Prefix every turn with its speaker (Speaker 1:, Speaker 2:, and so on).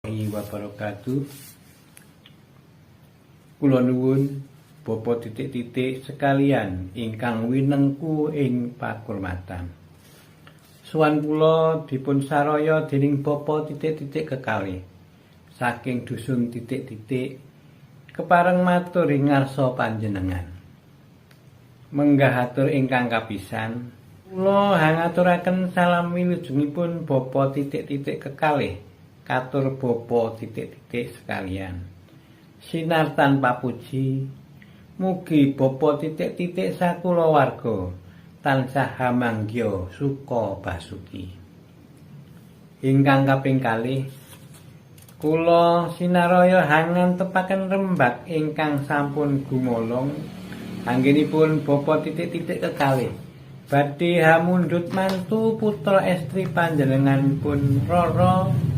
Speaker 1: Wabarakatuh. Kula nuwun, Bapak titik-titik sekalian ingkang winengku ing pakurmatan. Sowan kula dipun saraya dening Bapak titik-titik kekalih saking dusun titik-titik kepareng matur ing ngarsa panjenengan. Menggah atur ingkang kapisan, kula hangaturaken salam wilujengipun Bapak titik-titik kekalih katur Bapak titik-titik sekalian. Sinartan papuji, mugi Bapak titik-titik sakulawarga tansah hamanggya suka basuki. Ingkang kaping kalih, kula sinaraya hangantepaken rembag ingkang sampun gumolong anggenipun Bapak titik-titik kekalih badhe hamundhut mantu putra estri panjenenganipun Rara.